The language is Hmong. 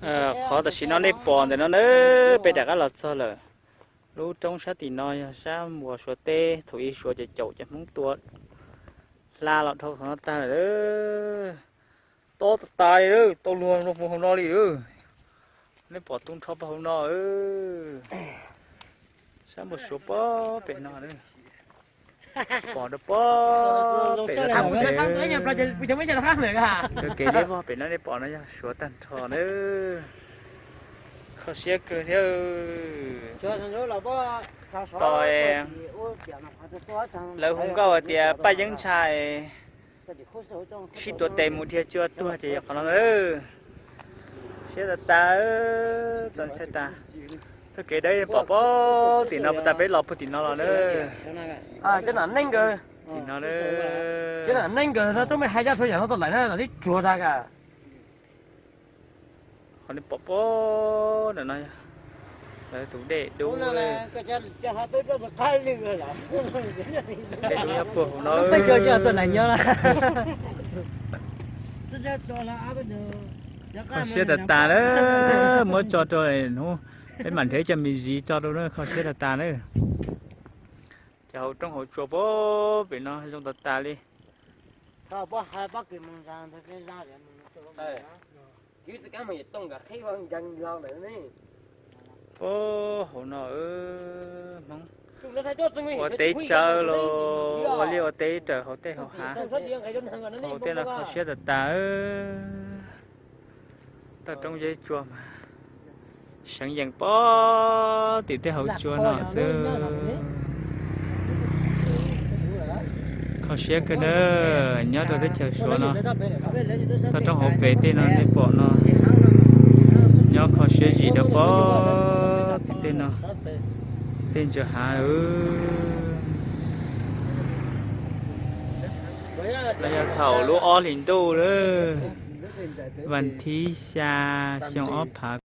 Qhov tam sim no nej pom ntawm no na, peb rov qab los txog lawm. Lub roob sab tim no yog sab uas Suav teb, thaum ub Suav ces caum cov Hmoob tua hla los dhau thaum no tag lawm. Tob tas tas li, tau luag rau hauv no li. Nej pom tu nrho pab hauv no. Sab npua Suav pob pem no, pom rau pob pem no. Taw kev deb vog pem no nej pom no yog Suav tag nrho na. Kho siab kawg thiab. Lawv hu nkauj hais tias Paj Yeeb Ntshai, sib tuav tes mus dhia tsua tuag ces yog qhov no. Siab tas tas, txaus siab tas. Txoj kev dawb pom pob tim no, puag ta peb los puag tim no los na. Tim no, cov nam neej nkawd no tub me hais coj txhua yam no tau lawm na, tib tsuag tag ka. Qhov nej pom pob ntawm no, lawv tus dej dub, dej dub nyob puag hauv no. Kho siab tas tas na, muab tso rau hnub, peb mam nrhiav cov me ntsis tso rau na, kho siab tas tas na. Cov hauv roob hauv tsua pob pem no zoo tas tas li. Pob hauv no Hmoob ua teb tsawv los ua liaj ua teb raws hauv tej hauv hav. Hauv tej no kho siab tas tas. Toj roob zeb tsua mas seev yees pob tim tej hauv tsua no xwb. Kho siab kawg na, nyob rau teb chaws Suav no, toj roob hauv pes tej no nej pom no, nyob kho siab zim rau pob tim tej no, tej ntsa hav. Los yog thaum lub ob hlis ntuj lawm, vas thib xya xyoo ob phav